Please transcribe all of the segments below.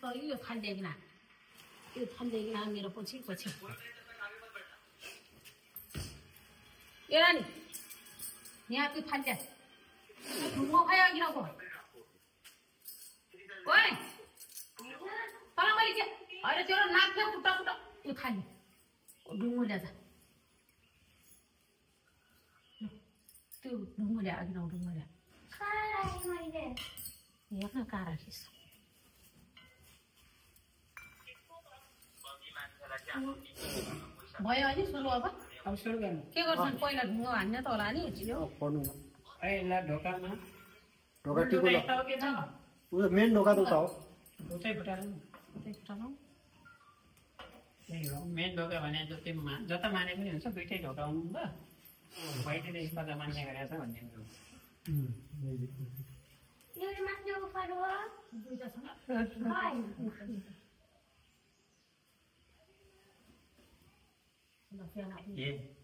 तर यो थालिदिएन मेरो पछि ए रानी यहाँ त्यो थालिदिया ढुङ्गो खायो अघि नको ओए तर मैले के अहिले तेरो नाक थियो फुट्टा त्यो थाली ढुङ्गो ल्याजा त्यो ढुङ्गो ल्या अघि नको ढुङ्गो ल्या हेर्न कहाँ राखिस् भयो अनि सुरु अब सुरु गर्नु के गर्छन् पहिला ढुङ्गो हान्ने त होला नि ढोका मेन ढोका त हो मेन ढोका भने जता माने पनि हुन्छ दुइटै ढोका हुनु त बाहिरले एकपल्ट मान्ने गरेको छ भन्ने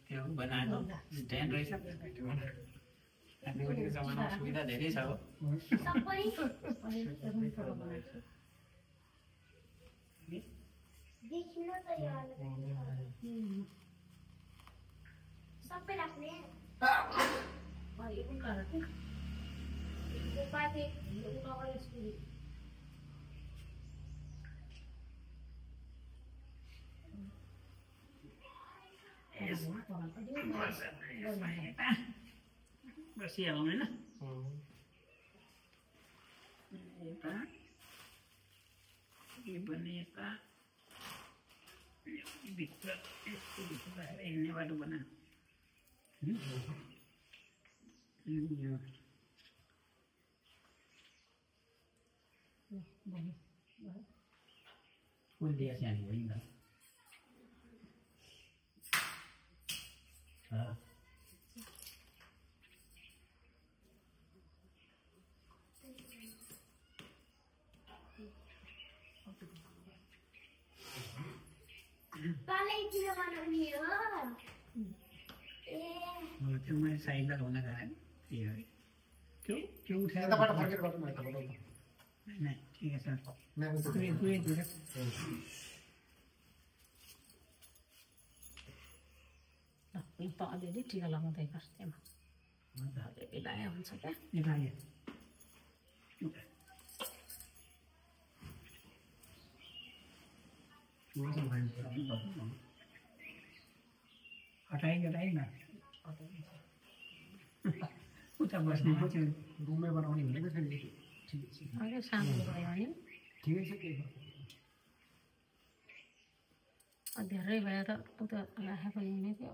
त्यो बनाएको ध्यान रहेछ आजकलको जमानामा सुविधा धेरै छ हो सबै राख्ने बसिहालौँ होइन यता यो पनि यता भित्र यस्तो भित्र हिँड्ने बाटो बना फुल दिया चाहिँ हामी होइन त्यो मैले साइडमा हुन गएँ त्यो उठाएर ठिकै छ त अलिअलि टिका लगाउँदै गर्छ त्यहाँ बिदाय हुन्छ क्या हटाइ न उता बस्ने रुममै बनाउने भनेको छ नि अहिले सानो भयो भने ठिकै छ केही धेरै भयो त उता राखेको हुने थियो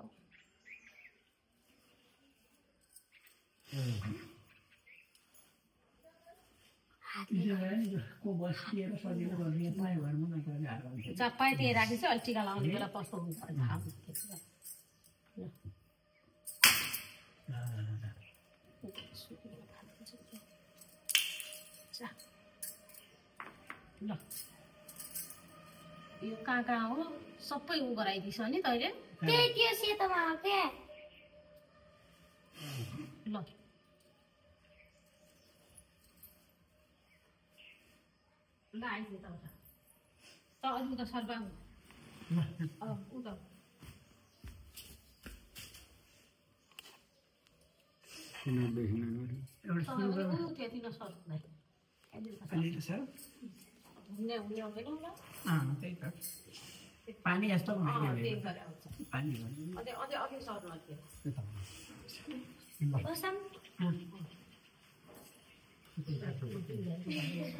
जहाँ पाए त्यही राखेको चाहिँ अलिक टिका लगाउने बेला कस्तो हुन्छ थाहा ल यो कहाँ हो सबै उ गराइदिन्छ नि तैँले त्यही त्यो सेतोमा हो के ल ल आइदियो त उता त अलिक उता सर्बा उता त्यति नसर्दै हुने हुँदैन ल त्यही त पानी जस्तो त्यही गरे आउँछ पानी अझै सर्नु थियो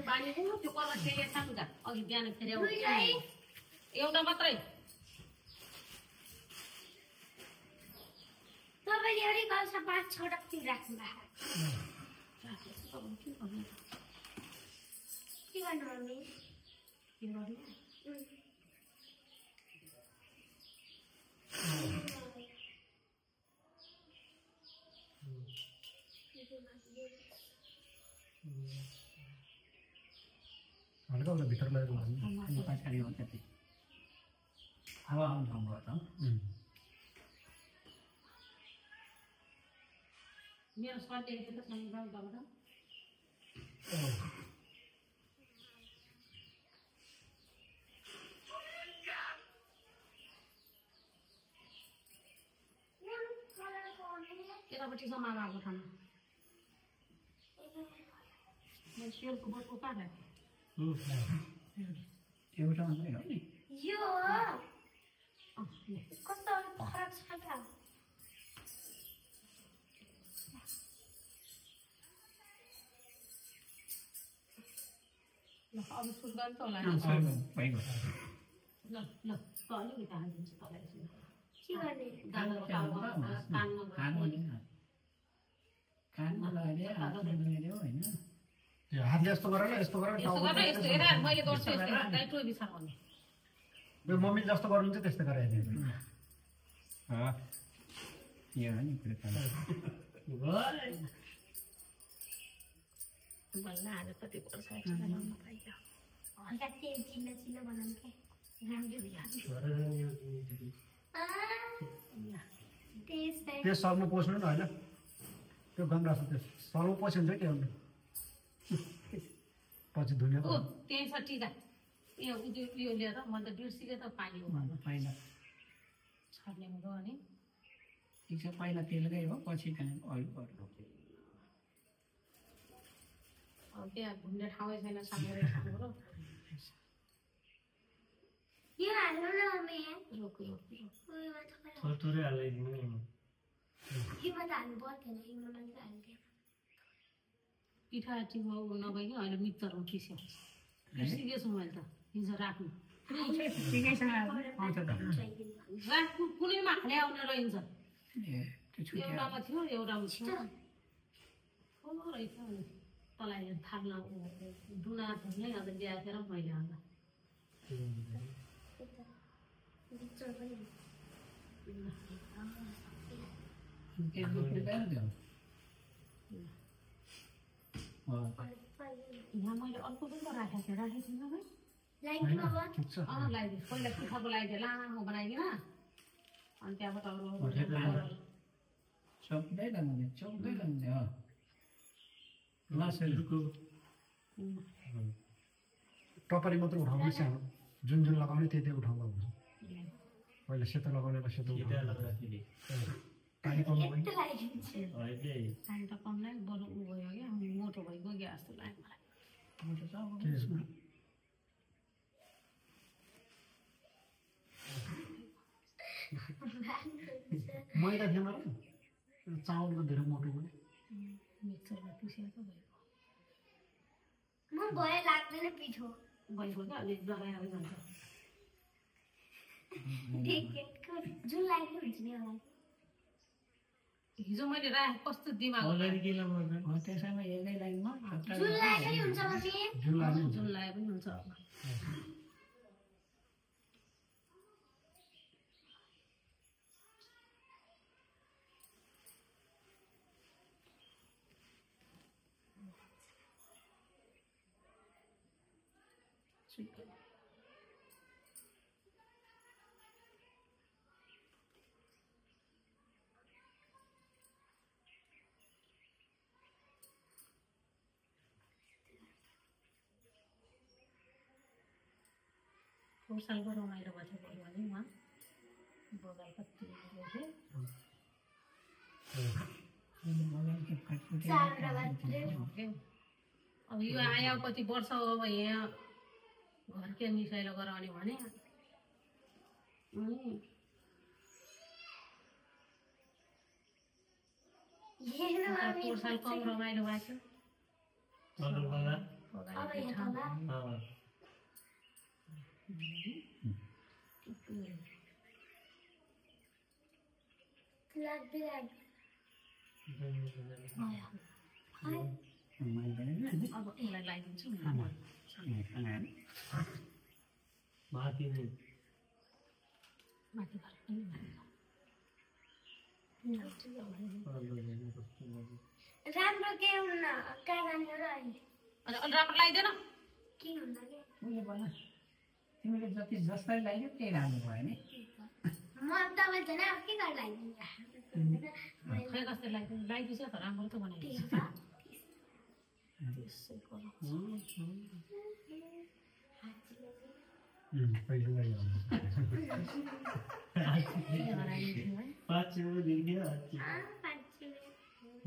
पानी त्यो कलर फेरि सानो अघि बिहान फेरि एउटा मात्रै तपाईँले एउटै गाउँमा 5-6 टिक राख्नु भएको के गर्नु मम्मी के गर्नु हल्का उता भित्र लगेको पछाडि हो त्यति हावा आउनु ठाउँ भयो त मेरो सन्डे त यतापट्टि छ मामाको ठाउँमा मैले सेलको बोटको कहाँ राखेँ एउटा मात्रै हो नि यो कस्तो फरक छ त ल अब सुट गर्नु त होला भइगयो ल ल त अलिकति हालिदिन्छु तँलाई एकछिन। के गर्ने कानमा लगाइदियो हातमा लगाइदियो होइन यो हात यस्तो गरेर यस्तो गरेर यस्तो गरेर यस्तो हेर मैले गर्छु यस्तो हेर टोपी बिछाउने यो मम्मी जस्तो गर्नुहुन्छ त्यस्तो गराइदिनु यो हो नि कुरो बल्ल आज कति वर्ष बनाउनु पाइयो हल्का तेल चिल्लो चिल्लो बनाउनु के राम्रो त्यो सर्नु पोस्नु न होइन त्यो गमला छ त्यो सर्नु पोसिन्छ के हुनु पछि धुने ओ त्यही छ टिका यो यो लिएर म त बिर्सिके त पानी हो पहिला छर्ने हुँदो अनि ठिक छ पहिला तेलकै हो पछि त्यहाँ अरू पर्नु अब त्यहाँ घुम्ने ठाउँै छैन सामने ठाउँको यो हाल्नु न मम्मी रोक रोक उयोमा थोरै थोरै हालिदिनु हिमा त हाल्नु पर्दैन हिमा मात्र हाल्थ्यो पिठा टिको नभइकन अहिले मिक्सर उठिसक्यो बिर्सिकेछु मैले त हिजो राख्नु ठिकै छ आउँछ त राख्नु कुनैमा हाले आउने रहन्छ ए त्यो छुट्यो एउटामा थियो एउटामा थियो ठुलो रहेछ अनि तँलाई थाप्न दुना थुन्नै अन्त ल्याएर मैले अन्त बिचर पनि के दुख्ने गएर त्यो यहाँ मैले अर्को पनि त राखेको थिएँ थिइनँ है लाइनमा भयो ठिक छ लगाइदिएँ पहिला पिठाको लगाइदिएँ लामो बनाइदिएन अनि त्यहाँबाट अरू चौक्दै लाग्ने हो लासहरूको टपरी मात्र उठाउनु सानो जुन जुन लगाउने त्यही उठाउँदा हुन्छ पहिला सेतो लगाउने सेतो पानी कम यस्तो लागिदिन्छु पानी त कम लाग्यो बरु उ भयो क्या मोटो भइगयो क्या जस्तो लाग्यो मलाई मोटो छ अब। मैदा थिएन र चाउलको धेरै मोटो पनि मिक्सरमा पिसेर त भयो म भयो लाग्दैन पिठो भइगयो क्या अलिक लगाएर जान्छ टिकटको जुन लाग्नु हुन्छ नि होला हिजो मैले राखेँ कस्तो दिमाग त्यसैमा एकै लाइनमा जुन लाग्यो नि हुन्छ मम्मी जुन लाग्ने जुन लगाए पनि हुन्छ अब पोहोर सालको रमाइलो भएको थियो भने उहाँ बगाल कति अब यो आयो कति वर्ष हो अब यहाँ घर के मिसाइलो गराउने भने पोहोर साल कम रमाइलो भएको थियो लाग्दै अब यसलाई लगाइदिन्छु माथि घर राम्रो के हुन्न कहाँ राम्रो र अहिले अलि राम्रो लगाइदिएन के हुन्न के उयो भन तिमीले जति जसलाई लाग्यो त्यही राम्रो भयो नि म तपाईँ झन् अब के गरेर लगाइदिनु खै कस्तो लगाइदिनु लगाइदिन्छ त राम्रो त बनाइदिन्छ पहिले त्यसै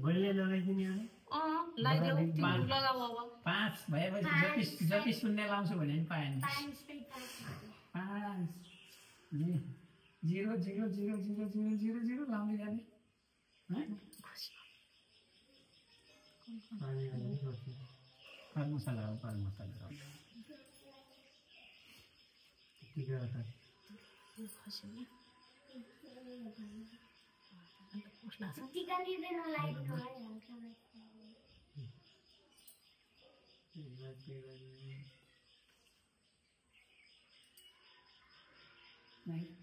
बलिया लगाइदिने हो लगाइदेऊ तिम्रो लगाऊ अब 5 भएपछि जति शून्य लाउँछु भने पनि पाएन 5 0 0 0 0 0 0 0 लाउँदै जाने मसला हो मसला टीका लिँदैन लाइटमा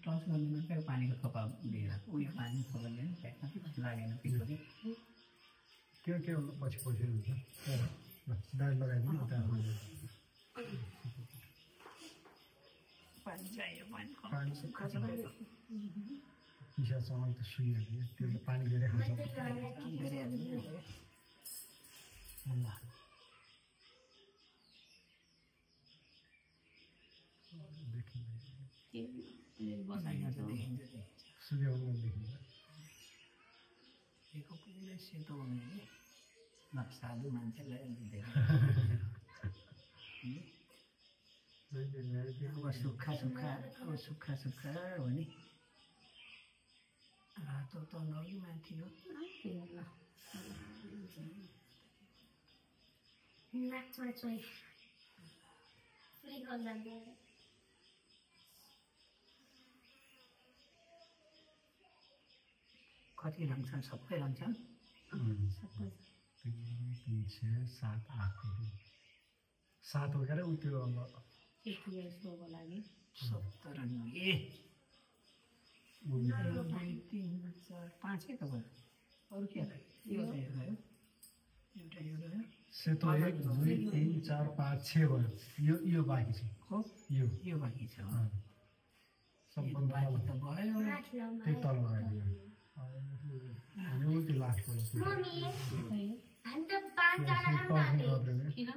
टच गर्नु मात्रै पानीको थोपा दिएर उयो पानी थोपा दिएर लागेन पिरो के पछि पछि हुन्छ दाल लगाइदिनु पानी चाहियो पानी पिसा चामल त सुइहाल्यो त्यो त पानी धेरै खान्छ सूर्यमण्डल देखिन्छ पुरै सेतो हुने साधु मान्छेलाई अब सुक्खा सुक्खा हो नि रातो त नगी माथि हो नाच्मा चाहिँ फ्री गर्दा कति रङ छन् सबै रङ छन् 3 6 7 8 7 हो क्या त्यो अब 70 रङ ए 2 3 4 5 है त भयो अरू के यो एउटा सेतो 1 2 3 4 5 6 भयो यो बाँकी छ हो यो बाँकी छ सम्पूर्ण बाँकी त भयो त्यही तल लगाइदियो यो त्यो लास्ट भयो मम्मी हामी त 5 जना किन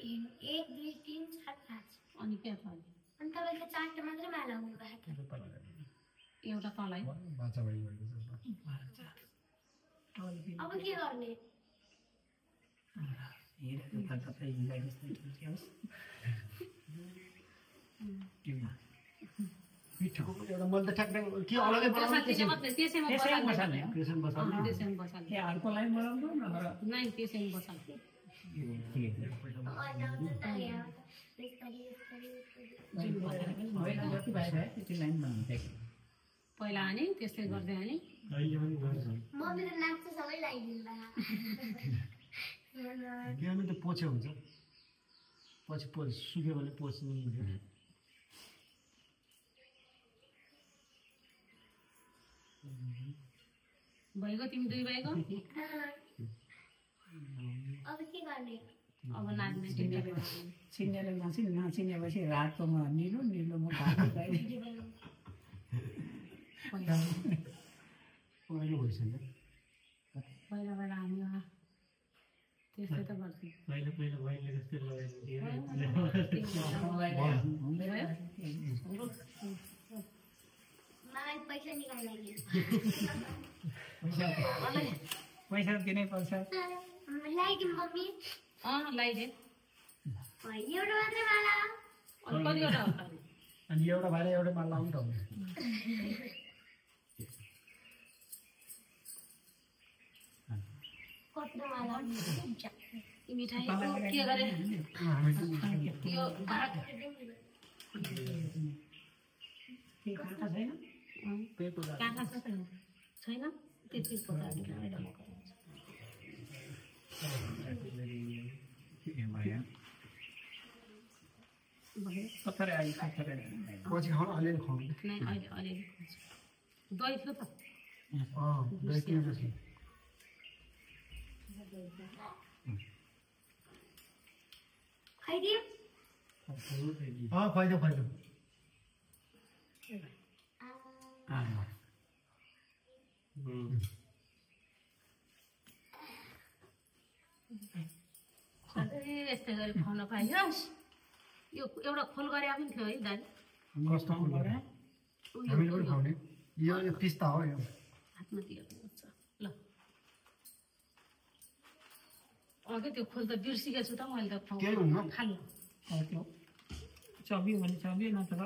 1 2 3 4 5 अनि के छ अनि तपाईले 4टा मात्रै माला हुनु भएको एउटा तलै बाचा भइ गयो अब के गर्ने हेरेको त तपाईँ हिँड्दै जस्तै ठिक पिठोको एउटा मैले त ठ्याक्कै के अलगै बनाउनु त्यसैमा बसाल्ने हो त्यसैमा बसाल्ने ए अर्को लाइन बनाउँनु नभएर नै त्यसैमा बसाल्ने जति भएर त्यति लाइन बनाउँछ पहिला हाने त्यस्तै गर्दै हाने अहिले पनि गर्छ मम्मी त नाच्छ सबै लाइदिनु बिहान त पोछे हुन्छ पछि सुक्यो भने पोच्नु हुन्छ भइगयो तिमी 2 भइगयो अब के गर्ने अब नाच्ने तिमीले चिन्नेले नचिनेपछि रातोमा निलो निलोमा पहिलो भइसक्यो पहिला हामी त्यस्तै त गर्थ्यौँ पहिला भइले जस्तै लगाइदियो मलाई पैसा निकाल्नु पैसा दिनै पर्छ लाइदिनु मम्मी लगाइदे एउटा मात्रै माला अनि कतिवटा हो अनि एउटा भाइले एउटा माला लाउनु त हुन्छ कत्रो माला मिठाई के गरे यो भात काँटा छैन काँटा छैन त्यति पत्थरै आइ पत्थरै पछि खानु अलिअलि खुवाउनु नै अहिले दही थियो त दही पिउँदैछ खाइदियो खुवाइदेऊ यस्तै गरी खुवाउन पाइयोस् यो एउटा खोल गरे पनि थियो है दाजु कस्तो फुल गरे हामीले पनि खुवाउने यो पिस्ता हो यो हातमा दिएको हुन्छ ल अघि त्यो खोल त बिर्सिएको छु त मैले त केही हुन्न। खानु त्यो चबियो भने चबियो नत्र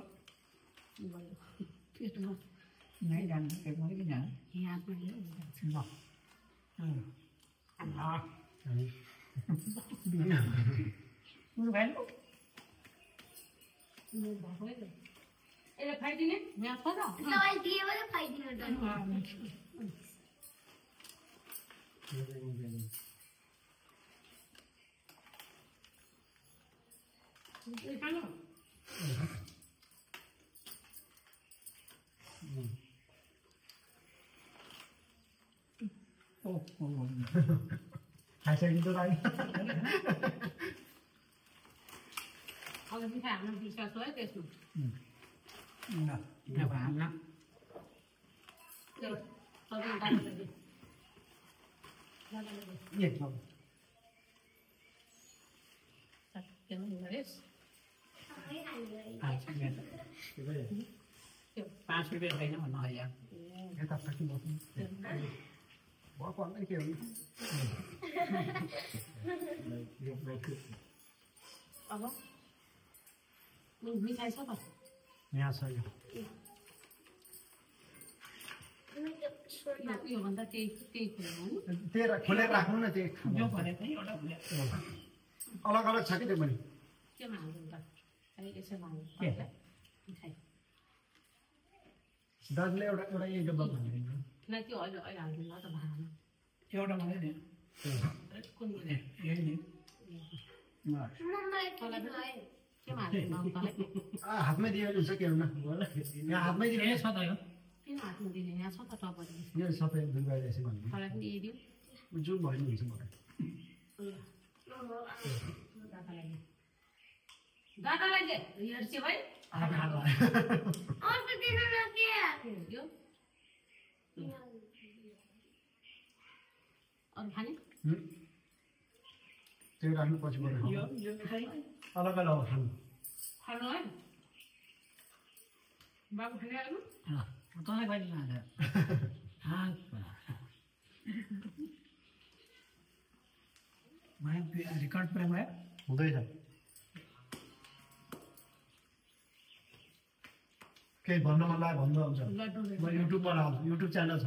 पेटमा नै जान्छ पेटमा कि जान्छ यहाँ पनि हुन्छ। ल भाइ यसले खाइदिने यहाँ छ त दबाई दिए भने खाइदिनु त खानु खाइसकिन्छ त अहिले। अब मिठाई हाल्नु बिर्साएको है त्यसमा अब हाल्न त्यो सबै दादाले दे दादाले दे एकदम के भन्नु गरेस् सबै खानु 5 रुपियाँ त्यो 5 रुपियाँ छैन भन्नु यहाँ यता फर्किन बस्नु भएको अन्त के हो अब मिठाई छ त यहाँ छ यो योभन्दा त्यही कुरो हो नि त्यही खोलेर राख्नु न त्यो जो भने पनि एउटा हुने अलग अलग छ कि त्यो पनि केमा हाल्नु त अहिले यसैमा हाल्नु के? मिठाई दाजुले एउटा एउटा यही डब्बा भन्नु किन त्यो अहिले अहिले हाल्नु ल त भाँडामा एउटा मात्रै नि कुन यही नि मलाई तँलाई पनि केमा हाल्नु तँलाई हातमै दियो भने हुन्छ के हुन्न यहाँ हातमै दियो ए छ त यो किन हाल्नु दिने यहाँ छ त टपहरू यो सबै दुई बाई यसै भन्नु तँलाई पनि दिइदिउँ जुन भयो नि हुन्छ मलाई दादालाई दे दादालाई दे हेर्छ भाइ अर्को दिनु न के यो अरू खाने त्यो राख्नु पछि यो पर्यो यो मिठाई अलग अलग खानु खानु है बाबु खाने आउनु तँलाई कहिले लान्छ भयो रेकर्ड पुरा भयो हुँदैछ केही भन्न मन लाग्यो भन्दा हुन्छ लड्डु म युट्युबबाट हाल्छु युट्युब च्यानल छ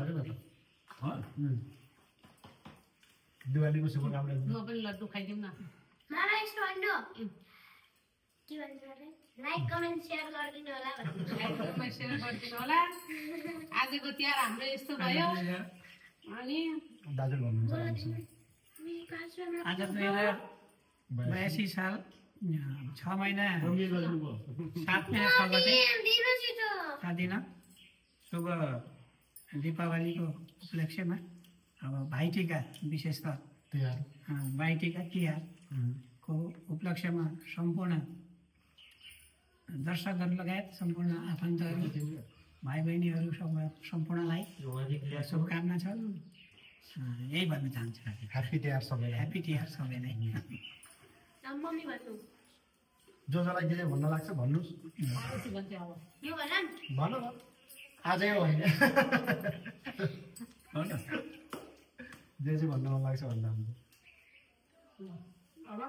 कि दिवालीको शुभकामना म पनि लड्डु खाइदिउँ न मलाई यस्तो भन्नु के भन्छ अरे लाइक कमेन्ट सेयर गरिदिनु होला भन्नु लाइकमा सेयर गरिदिनु होला आजको तिहार हाम्रो यस्तो भयो अनि दाजु भन्नुहुन्छ आज 2082 साल 6 महिना 7 महिना छ गते दिनु छिटो 7 दिन शुभ दीपावलीको उपलक्ष्यमा अब भाइटिका विशेष त तिहार भाइटिका तिहारको उपलक्ष्यमा सम्पूर्ण दर्शकहरू लगायत सम्पूर्ण आफन्तहरू भाइ बहिनीहरू सम्पूर्णलाई शुभकामना छ यही भन्न चाहन्छु ह्याप्पी तिहार सबैलाई ह्याप्पी तिहार सबैलाई मम्मी भन्नु जो जसलाई जे भन्न लाग्छ भन्नुहोस् आएपछि भन्थ्यो अब यो भन भन न आजै हो होइन हो त जे जे भन्न मन लाग्छ भन्दा हुन्छ अब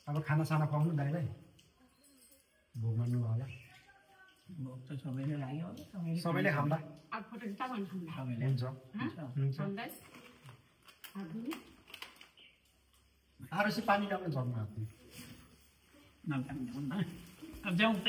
अब खानासाना खुवाउनु दाइलाई भोक मान्नु होला भोक त सबैले लाग्यो होला सबैले खाउँला अब फोटो खिच्दा भन्नु सबैले हुन्छ हुन्छ भन्दै आरसी पानी ल्याउनु झर्नु हात्नु नजानु अब जाउँ त